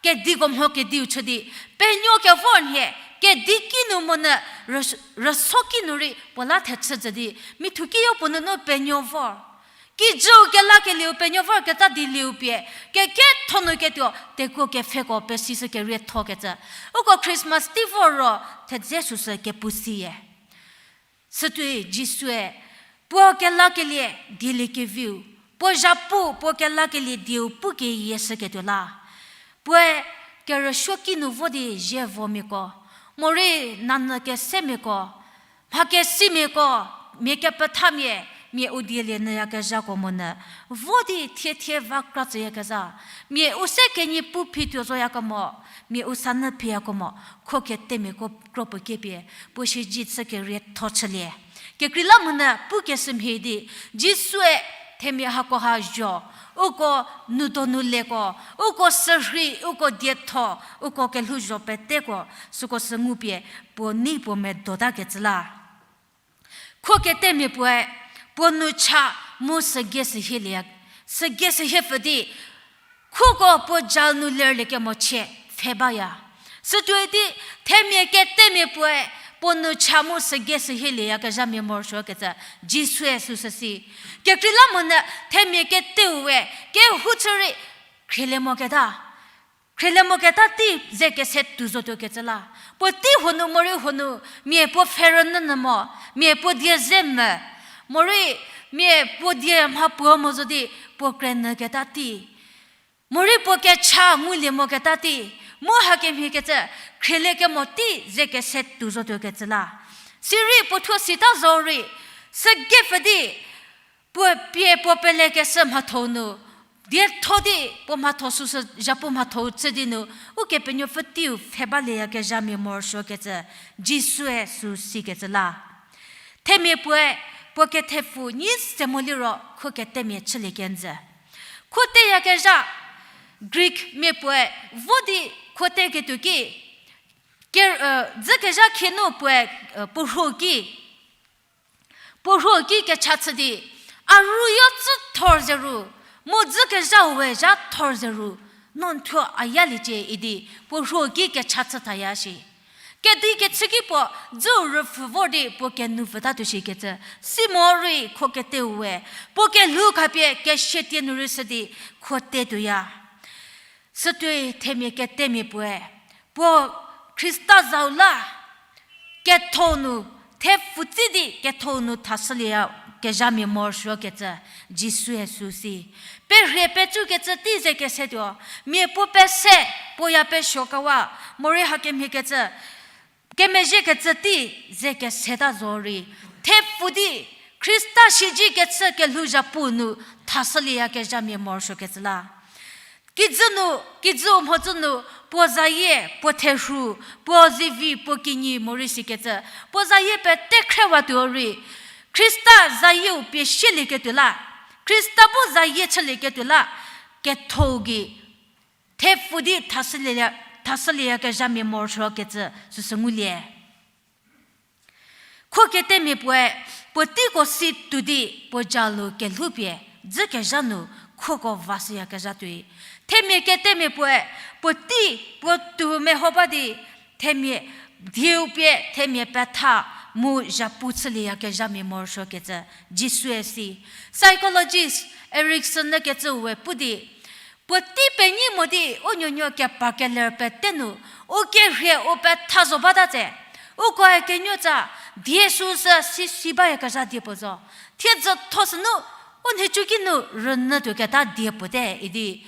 kediko mho kediu chü di penuo kevor nhie, kedi kinu monyü rüs-, rüso kinu rei puo la thechü jü di, mithu kiyo puo nunu penuo vor. Kijüu kelakelieu penuo vorketa dielieu pie, keketho nu ketuo tekuo kepfheko pesishü kerietho kecü. Uko Christmas tei vor ro thedze süsü kepu siya. Sütuoi Jisue puo kelakelie dieliekeviu, puo zhapu puo kelakelie dieu pu keyieshüketuo la, puoe kerüsuo kinu vo di zievomiako, morei nanyü kesemiako, mha kesimiako, mia kepethamia, mia u dielie nyüyakezhako monyü, vo di thiethie va kra tsüyakezha, mia u se kenyi pu phi tuo zoyakemo, mia u sanyü phiyakemo, kho ketemiako kro puo kiepie, puo shiji chü kerietho chülie. Kekreilamonyü pukeshü mhie di, Jisue themia hakoha zho, uko nu donu leko, uko sürhei, uko dietho, uko kelhouzho peteko, süko sü ngupie, puo nei puo medotakecü la. Kho ketemia puoe, puo nou cha mu sügei sühie lieya, sügei sühie pfü di, khuko puo jal nu lerlie kemo chie pfhe baya. Sütuoi di, themia ketemia puoe, puo nou cha mu sügei sühie lieyakezhamia morosuokecü, Jisue süsü si. Kekreilamonyü themia keteu we, kehou chü rei, khrielie moketa. Khrielie moketa tei ze kese tuo zotuokecü la. Puo tei huo nu morei huo nu, mia puo pfhe rünyünyü mo, mia puo die ze me, morei mia puo die mha puo mo zo di, puo krenyüketa tei. Morei puo kecha ngulie moketa tei, mu hakemhiekecü, khrielie kemo tei ze kese tuo zotuokecü la. Sirei puo thuo sita zorei, sügei pfü di, puo pie puo pelekeshü mhatho nu, dietho di puo mhatho süsü zhapu mhatho chü di nu, Ukepenuopfü teiu pfhe balieyakezhamia morosuokecü, Jisue süsikecü la. Themia puoe, puo kethepfu nyi se mo liro kho ketemia chülie kenjü. Kho teyakezha, Greek mia puoe, vo di kho teketuo ki, dzükezha khienu puoe, puo rhuo ki, puo rhuo ki kecha chü di, a ruyo tsü thor zeru, mu dzükezhau we zha thor zeru, no n thuo a yaliecie idi, puo rhuo ki kecha chü thaya shi. Kedi kechü ki puo, dzüu rüpfhü vor di puo kenoupfü tatuo shikecü, si morei kho keteu we, puo kelhou khapie kesia tie nu rei shü di, kho te tuoya. Sütuoi themia ketemia puoe, puo Khrista zau la, ketho nu, thepfutsi di ketho nu thashülieyakezhamia morosuokecü, Jisue süsi. Perhie pecükecü tei ze kesetuo, mia puo pese, puo ya pesuokawa, morei hakemhiekecü, kemezhiekecü tei ze keseta zorei, thepfu di, Khrista shiji kechü kelhouzhapu nu thashülieyakezhamia morosuokecü la. Kijü nu, kijüu mhodzü nu, puo zayie, puo therhu, puo zivi, puo kinyi morei sikecü, puo zayie pete khrewatuo rei, Khrista zayieu pie sielieketuo la, Khrista bu zayie chülieketuo la, ketho gei, thepfu di thashülieya, thashülieyakezhamia morosuokecü süsü ngulie. Kho ketemia puoe, puo teiko si tuo di puo jalu kelhoupie, dzükezha nu khoko vashüyakezha tuoi. Themia ketemia puoe, puo tei, puo tuo meho ba di, themia dieu pie, themia petha, mu zhapu chülieyakezhamia morosuokecü, Jisue si. Psychologist Erikson nükecüu we pu di, puo tei penyi mo di, u nuonuo kepa keler pete nu, u kerhie u petha zo bata tse, ukoe kenuotsa, die süsü si si bayakezha die puo zo. Thiedzü tho sünu, u nhicu ki nu rünyü tuoketa die puo te idi,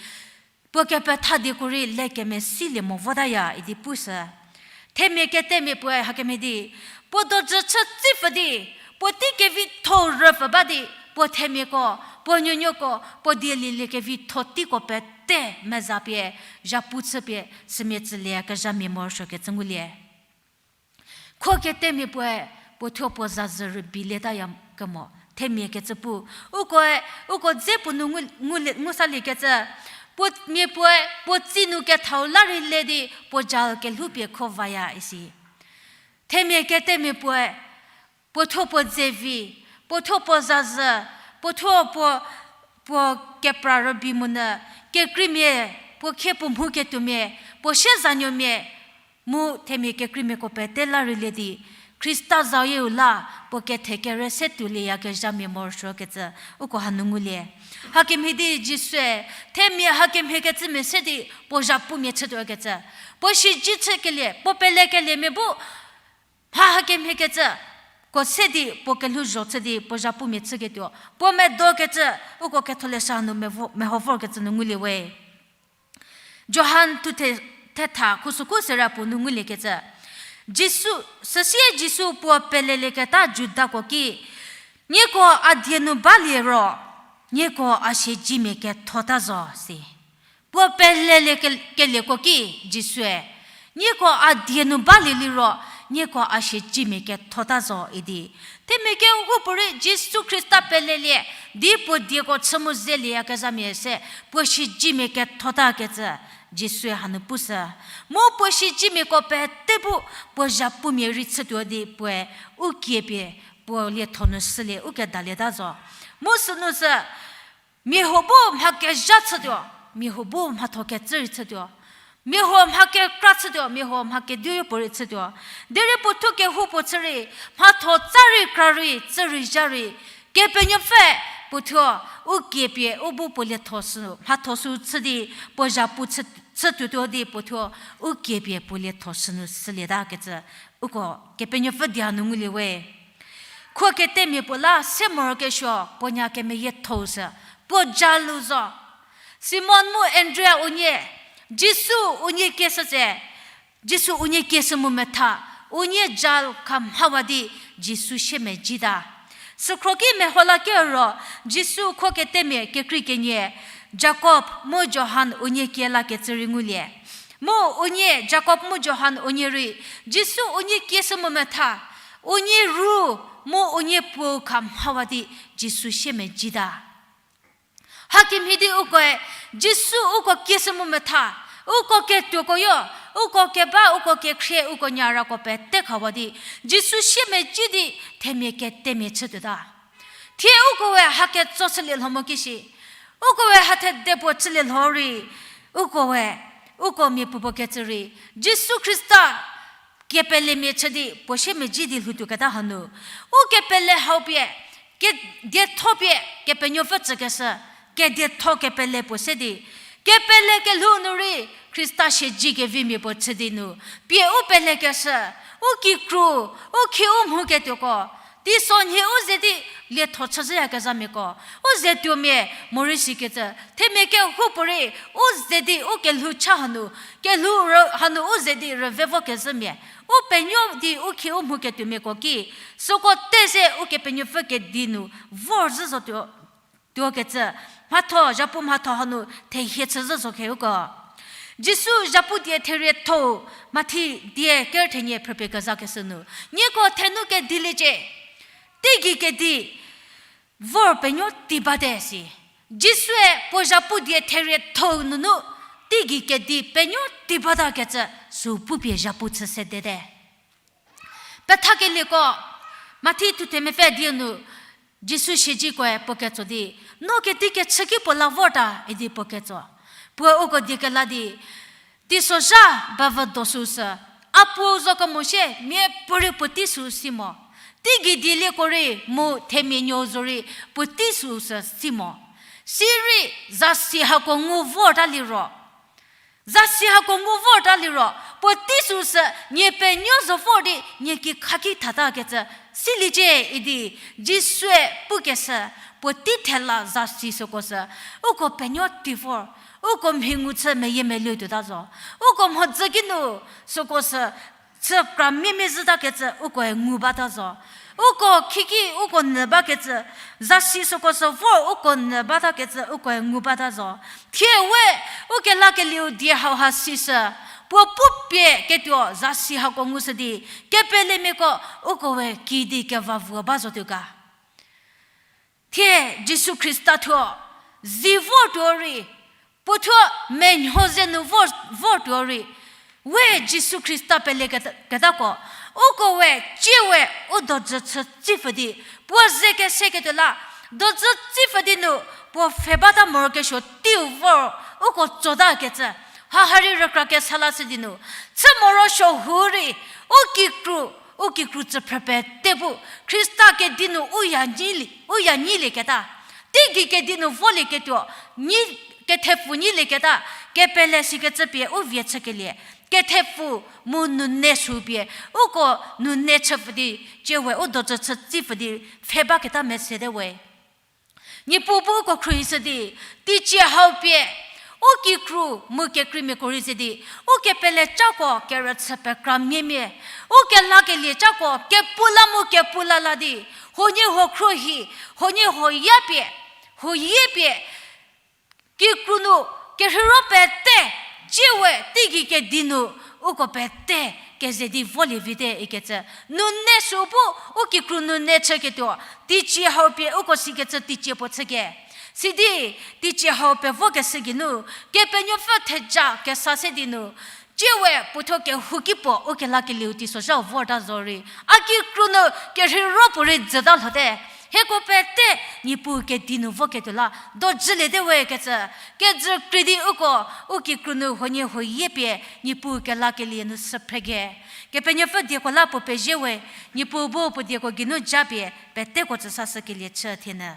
puo kepetha dieko rei le kemesilie mo votaya idi pushü. Themia ketemia puoe hakemhie di, puo dojü chü tsipfü di, puo tei kevitho rüpfü ba di, puo themiako, puo nuonuoko, puo dielielie kevitho teiko pete meza pie, zhapu chüpie, sümia tsülieyakezhamia morosuokecü ngulie. Kho ketemia puoe, puo thuo puo zazü rübeilietaya kemo, themia kecü pu. Ukoe, uko dze puo nu ngu, ngulie, ngu saliekecü, puo mia puoe, puo tsi nu kethau la rei le di, puo jalu kelhoupie kho vaya isi. Themia ketemia puoe, Puo thuo puo dze vi, puo thuo puo zazhü, puo thuo puo, puo kepra rübei monyü, kekreimia, puo khie puo mhu ketuomia, puo sie zanuomia, mu themia kekreimiako pete la rülie di, Khrista zayie u la, puo kethe kere se tuolieyakezhamia morosuokecü, uko hanu ngulie. Hakemhie di Jisue, themia hakemhie kecümia se di, puo zhapumia chütuokecü. Puo shiji chükelie, puo pelekeliemia bu, mha hakemhie kecü, ko se di, puo kelhouzho chü di, puo zhapumia chüketuo. Puo medokecü, uko ketholeshü nu mevo-, meho vorkecü nu ngulie we. Johan thuthe-, thetha khusükhu sera puo nu nguliekecü. Jisu, süsie Jisu puo pelelieketa Judako ki, nieko a die nu balie ro, nieko a siejimia kethota zo si. Puo pelelie ke-, kelieko ki Jisue, nieko a die nu balie liro, nieko a siejimia kethota zo idi. Themia kehoupuorei Jisu Khrista pelelie, di puo dieko chü mu zelieyakezhamia se, puo siejimia kethotakecü, Jisue hanu pushü. Mu puo siejimiako pete bu, puo zhapumia rei chütuo di puoe, u kiepie, puo lietho nu shülie, u kedalieta zo. Mu sünu sü, mia huo bu mha kezha chütuo, mia huo bu mhatho kecü rei chütuo. Mia huo mha kekra chütuo, mia huo mha kediu puorei chütuo. Derei puo thuo kehoupuo chü rei, mhatho tsa rei kra rei, chü rei zha rei, Kepenuopfü puo thuo, u kiepie, u bu puo lietho sü, mhatho sü chü di, puo zhapu chü, chütuotuo di puo thuo, u kiepie puo lietho sünu shülietakecü, uko Kepenuopfü die hanu ngulie we. Khuo ketemia puo la se morokesuo puo nya kemeyiethou sü, puo jalu zo. Simon mu Andrea unie, Jisu unie kieshü tse, Jisu unie kieshü mu metha, unie jal kha mhawa di Jisu siemejita. Sükhro ki meho la kero, Jisu khuo ketemia kekrei kenie, Jakob mu Johan unie kie lakecü rei ngulie. Mu unie, Jakob mu Johan unie rei, Jisu unie kieshü mu metha, unie ru mu unie puou kha mhawa di Jisu siemejita. Hakemhie di ukoe, Jisu uko kieshü mu metha, uko ketuoko yo, uko keba, uko kekhrie, uko nyarako pete khawa di, Jisu siemedzi di themia ketemia chütuota. Thie ukoe ha ketso chülie lho mo kishi, ukoe ha thede puo chülie lho rei, ukoe, uko mia puopuo kecü rei, Jisu Khrista kepelemia chü di puo siemedzi di lhoutuoketa hanu, u kepele hau pie, kedietho pie Kepenuopfü tsükeshü, kedietho kepele puo se di, kepele kelhou nu rei Khrista siedzi kevimia puo chü di nu, pie u pelekeshü, u kikru, u khie u mhuketuoko, teisonhie u ze di lietho chüzhüyakezhamiako, u ze tuomia morei sikecü, themia kehoupuorei, u ze di u kelhou cha hanu, kelhou ro-, hanu u ze di rüve vokezhümia, u penuo di u khie u mhuketuomiako ki, süko te se Ukepenuopfü kedi nu vorzhü zotuo, tuokecü, mhatho, zhapu mhatho hanu thehie chüzhü zo khe uko. Jisu zhapu die therietho-u, Mathi die kerü thenie phrüpie kezakeshü nu, nieko thenu kediliecie, teigei kedi vor penuo tei bate si. Jisue puo zhapu die therietho-u nunu, teigei kedi penuo tei batakecü sü pupie zhapu chü sedete. Pethakelieko, Mathi thuthe mepfü die nu, Jisu siedzikoe puo ketso di, no kedi kechü ki puo la vorta idi puo ketso. Puoe uko die kela di, teisozha bavü do süu sü, a puou zo kemo sie miapuorei puotei süu si mo. Teigei dielieko rei mu themia nuou zorei puotei süu sü si mo. Sirei zasi hako ngu vorta liro, zasi hako ngu vorta liro, puotei süu sü nie penuo zo vor di nie ki khaki thatakecü siliecie idi Jisue pukeshü, puotei thela zasi süko sü, uko penuo tei vor, uko mhi ngu chü meyiemeluo tuota zo, uko mhodzü ki nu süko sü, chü kra miemie zhütakecü ukoe ngu bata zo. Uko khiki uko nyü bakecü, zasi süko sü vor uko nyü batakecü ukoe ngu bata zo. Thie we, u kelakelieu die hauha sishü, puo pupie ketuo zasi hako ngushü di, kepelemiako ukoe kidi keva vuo ba zotuo ga. Thie Jisu Khrista thuo, zi vortuo rei, puo thuo menuo ze nu vor, vortuo rei, We Jisu Khrista pele keta-, ketako, uko we, tsie we, u dojü chü tsipfü di, puo ze keseketuo la, dojü tsipfü di nu, puo pfhe bata morokesuo teiu vor, uko tsotakecü, haha rei rükra kesa lashü di nu, chü morosuo hu rei, u kikru, u kikru tsüphrü pete bu, Khrista kedi nu u ya nyi li-, u ya nyilie keta, teigei kedi nu volie ketuo, nyi, kethepfu nyilie keta, kepele sikecü pie u vie chükelie, kethepfu mu nune sü pie, uko nune chüpfü di, tsie we u dojü chü tsipfü di, pfhe baketa mesete we. Niepuu bu uko khruohishü di, teicie hau pie, u kikru mu kekreimiako rei ze di, u kepelecako kerüchü pekra miemie, u kelakeliecako kepu la mu kepu la la di, huoniehuo khruohi, huoniehuo ya pie, huoyie pie, kikru nu kerheiro pete, tsie we teigei kedi nu, uko pete keze di volie vite ikecü. Nune sü bu u kikru nune chüketuo, teicie hau pie uko sikecü teicie puo chüke. Sidi, teicie hau pevokeshü geinu, Kepenuopfü theja kesa se di nu, tsie we puothuo kehouki puo u kelakelieu teisozhau vorta zorei, a kikru nu kerheiro puorei dzüta lhote. Hieko pete Niepuu kedi nu voketuo la dojüliete we kecü, kejü krei di uko, u kikru nu huoniehuoyie pie Niepuu kelakelie nu süphre ge. Kepenuopfü dieko la puo pezie we, Niepuu bu puo dieko geinu japie peteko tsüsashükelie chü thienyü.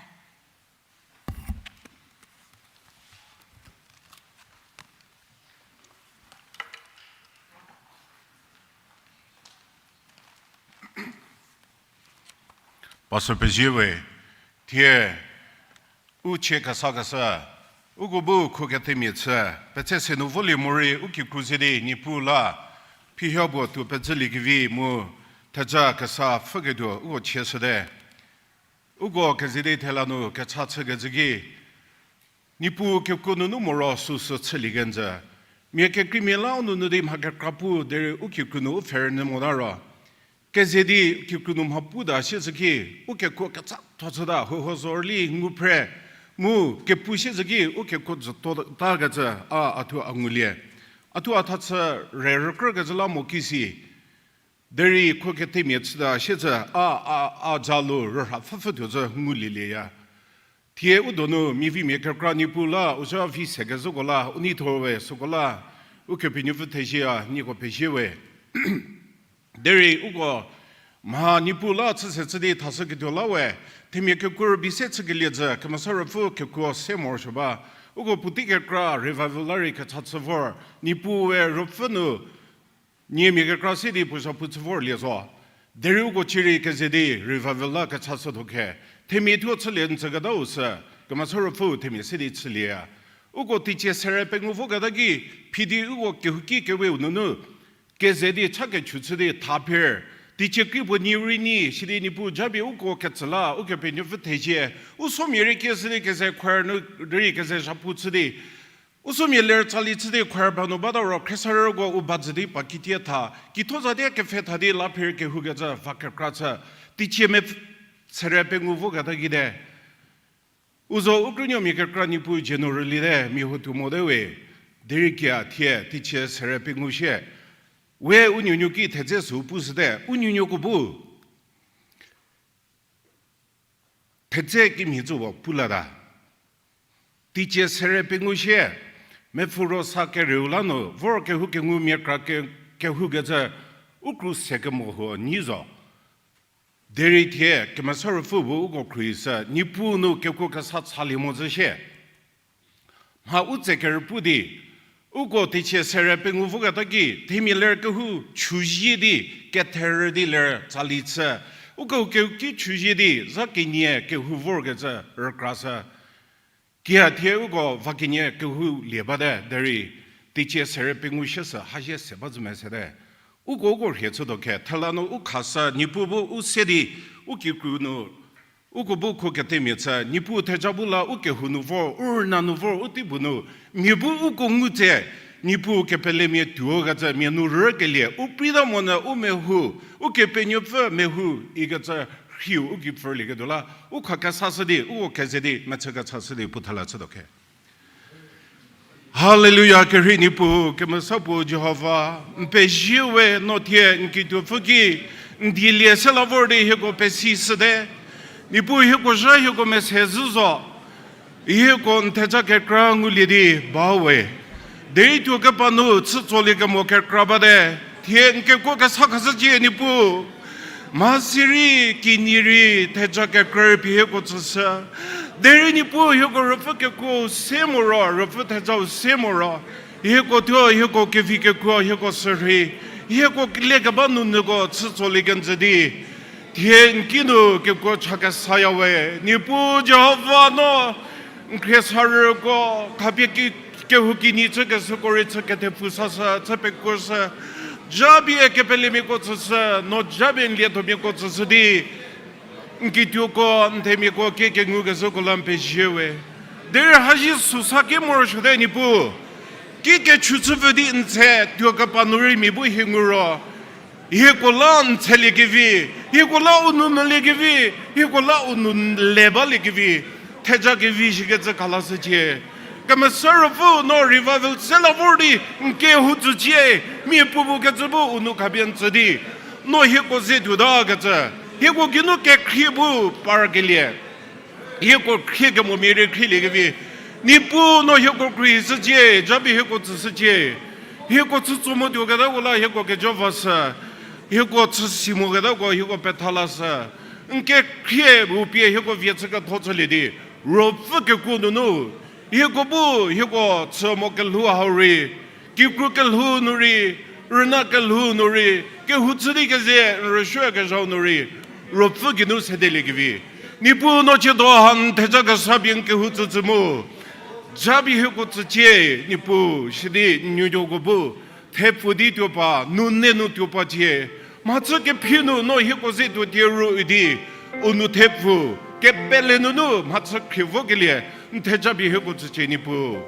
Pastor pezie we, thie u chie kesakeshü, uko bu kho kethemia chü, petse se nu volie morei u kikru ze di Niepuu la, phiha puo tuo pezhülie kevi mu theja kesa pfhüketuo uko chieshüte. Uko keze di thela nu kecha chükecü ki, Niepuu kekuo nunu moro süsü chülie kenjü. Mia kekreimia la u nunu di mha kekra pu derei u kikru nu u pfhe rünyü mota ro, keze di kikru nu mha puta siezhü ki, u kekuo kecatho chüta, huohuo zorli ngu phre, mu kepu siezhü ki u kekuo jütotakecü a, a thuo a ngulie. A thuo a thachü re rükrükecü la mo kisi. Derei kho kethemia chüta siezhü a, a, a jalo rürha pfhüpfhü tuo zhü ngulielieya. Thie u donu mivimia kekra Niepuu la u zha vi sekezhüko la u neitho we süko la, Ukepenuopfü thezie a nieko pezie we. Derei uko mha Niepuu la chüse chü di thashüketuo la we, themia kekuo rübei se chükelie jü Kemesa Ruopfü kekuo se morosuo ba. Uko puotei kekra revival la rei kecha chü vor, Niepuu we Ruopfü nu niemia kekra se di puo zhapu chü vorlie zo. Derei uko cierei keze di revival la kecha shütuo khe, themia thuo chülie n tsüketau sü, Kemesa Ruopfü themia se di chülieya. Uko teicie sere pengou voketa ki, phi di uko kehouki keweu nunu keze di cha kechü chü di tha phir, teicie kri puo nie rei nyi sidi Niepuu japie uko ketsü la Ukepenuopfü thezie, u somia rei kie sidi keze choir nu rei keze zhapu chü di, u somia ler tsali chü di choir ba nu bata ro khriesarüko u ba jü di pa kitie tha, kitho za di kepfhe tha di la phir kehoukecü va kekra chü, teicie me sere pengou voketa kite. U zo u krünuomia kekra Niepuu dzie nu rüliete, mia huo tuo mote we, derei kia thie teicie sere pengou shie. We u nuonuo ki thedze sü pushüte, u nuonuoko bu thedze kimhie tsüwa pu lata. Teicie sere pengou shie, mepfü ro sa kerieu la nu vor kehou kengu mia kra ke, kehoukecü u kru se kemo huo nyi zo. Derei thie Kemesa Ruopfü bu uko khruohishü, Niepuu nu kekuo kesa chalie mo zhü shie. Mha u tse kerüpu di, uko teicie sere pengou voketa ki, themia ler kehou chüzie di, ketherü di ler tsali chü, uko kehouki chüzie di zha kenie kehou vorkecü rükrashü. Kia thie uko va kenie kehou lie bate derei, teicie sere pengou shie sü hazie se ba zhü mesete. Uko uko rhie chütuo khe, thela nu u khashü, Niepuu bu u se di, u kikru nu, uko bu kho ketemia chü, Niepuu theja bu la u kehou nu vor, u rüna nu vor, u teibu nu, mia bu uko ngu tse, Niepuu kepelemia tuokecü mia nu rükelie, u prei ta monyü u mehou, Ukepenuopfü mehou ikecü rhiu u gei pfhülieketuo la, u kha kesashü di, uko keze di mechü kechashü di puo thela chütuo khe. Haleluya, kerhei Niepuu, kemesa puo Jihova, n pezie we no thie n kituopfü ki, n dielie se la vor di hieko pesi shüte. Niepuu hieko zha hieko mese zhü zo, hieko n theja kekra ngulie di ba we. Derei tuo kepa nu chütsoliekemo kekra bate, thie n kekuo kesa khashücie Niepuu. Mhasi rei, kinyi rei, theja kekra rei pie hieko tsüshü. Derei Niepuu hieko ruopfü kekuo se moro, ruopfü thejau se moro, hieko thuo, hieko kevi kekuo, hieko sürhei, hieko lekeba nunyüko chütsoliekecü di, thie n kinu kekuo cha kesaya we. Niepuu Jihova no, n khriesarüko, khapie ki, kehoukinyi chükeshüko rei chü kethepfu sashü, chü pekuoshü, japie kepelemiako tsüshü, no japie n liethomiako tsüshü di, n kituoko, n themiako kie kengukezhüko la n pezie we. Derei hazi süsa kemorosuote Niepuu. Ki kechü chüpfü di n tse, tuo kepa nu rei mia bu hie ngu ro, hieko la n tseliekevi, hieko la u nou nuliekevi, hieko la u nou le baliekevi, theja kevi shikecü khalashücie. Kemesa Ruopfü no revival se la vor di n kehou tsücie, mia puopuo kecü bu u nou khapie n tsü di, no hieko ze tuotakecü, hieko geinu kekhrie bu parkelie, hieko khrie kemomia rei khrieliekevi, Niepuu no hieko khrieshücie, japie hieko tsüshücie, hieko chütso mo tuoketako la hieko kejo vashü, hieko chüsi moketako hieko petha lashü, n kekhrie bu pie hieko vie chü ketho chülie di, ruopfü kekuo nunu, hieko bu hieko chü mo kelhou hau rei, kikru kelhou nu rei, rüna kelhou nu rei, kehou chü di keze n rüsuokezhau nu rei, ruopfü geinu sedeliekevi, Niepuu no chiedo ha n theja kesa pie n kehou tsütsü mu, japie hieko tsücie, Niepuu sidi n nuonuoko bu thepfu di tuopa, nune nu tuopacie. Mhachü kephi nu no hieko ze tuo tie ru idi, u nou thepfu, kepele nunu mhachü khrie vokelie, n theja pie hieko tsücie Niepuu.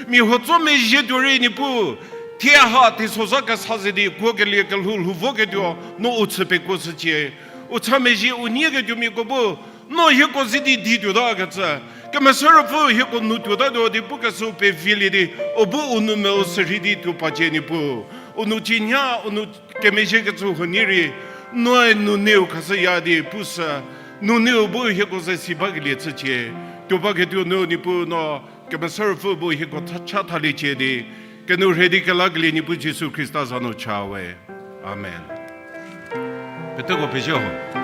Mia huo tso mezhie tuo rei Niepuu, thie ha teisozha kesa ze di kuokelie kelhou lhou voketuo, no u chü pekuoshücie. U cha mezhie u nieketuomiako bu, no hieko ze di di tuotakecü, Kemesa Ruopfü hieko nou tuotatuo di pukeshü u pevielie di, u bu u nou me u sürhei di tuopacie Niepuu. U nou cinya, u nou kemezhiekecü huonie rei, noe nuneu khashüya di pushü, nuneu bu hieko ze si bakelie chücie. Tuopaketuo nu Niepuu no Kemesa Ruopfü bu hieko tha- cha thaliecie di, kenou rhei di kelakelie Niepuu Jisu Khrista za nu cha we. Amen. Peteko pezie ho.